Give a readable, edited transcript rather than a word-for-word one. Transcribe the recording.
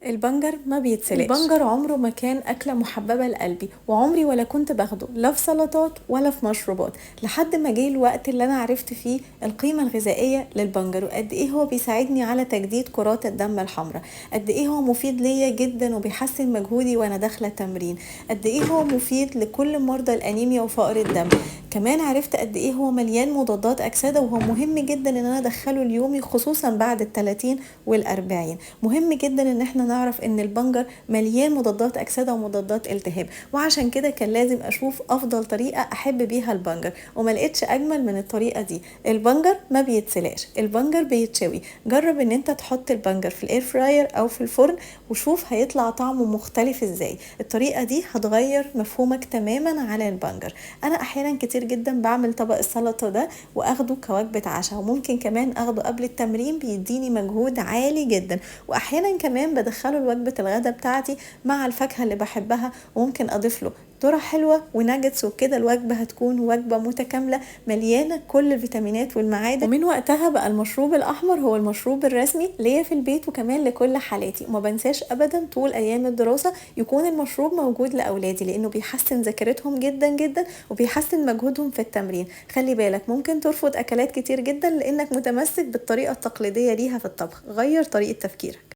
البنجر ما بيتسلقش. البنجر عمره ما كان أكلة محببة لقلبي، وعمري ولا كنت باخده لا في سلطات ولا في مشروبات، لحد ما جه الوقت اللي أنا عرفت فيه القيمة الغذائية للبنجر وقد إيه هو بيساعدني على تجديد كرات الدم الحمراء، قد إيه هو مفيد ليا جدا وبيحسن مجهودي وأنا داخلة التمرين، قد إيه هو مفيد لكل مرضى الأنيميا وفقر الدم. كمان عرفت قد إيه هو مليان مضادات أكسدة، وهو مهم جدا إن أنا أدخله اليومي خصوصا بعد 30 وال40. مهم جدا إن احنا نعرف إن البنجر مليان مضادات أكسدة ومضادات التهاب، وعشان كده كان لازم أشوف أفضل طريقة أحب بيها البنجر، وما لقيتش أجمل من الطريقة دي. البنجر ما بيتسلقش، البنجر بيتشوي. جرب إن أنت تحط البنجر في ال air fryer أو في الفرن وشوف هيطلع طعمه مختلف إزاي. الطريقة دي هتغير مفهومك تماما على البنجر. أنا أحيانا كتير جدا بعمل طبق السلطة ده وأخده كوجبة عشاء، وممكن كمان أخده قبل التمرين، بيديني مجهود عالي جدا. وأحيانا كمان بدخله لوجبة الغداء بتاعتي مع الفاكهة اللي بحبها، وممكن أضيف له ذرة حلوة وناجتس وكده. الوجبة هتكون وجبة متكاملة مليانة كل الفيتامينات والمعادن. ومن وقتها بقى المشروب الأحمر هو المشروب الرسمي ليا في البيت وكمان لكل حالاتي، وما بنساش أبدا طول أيام الدراسة يكون المشروب موجود لأولادي، لأنه بيحسن ذاكرتهم جدا جدا وبيحسن مجهودهم في التمرين. خلي بالك ممكن ترفض أكلات كتير جدا لأنك متمسك بالطريقة التقليدية ليها في الطبخ. غير طريقة تفكيرك.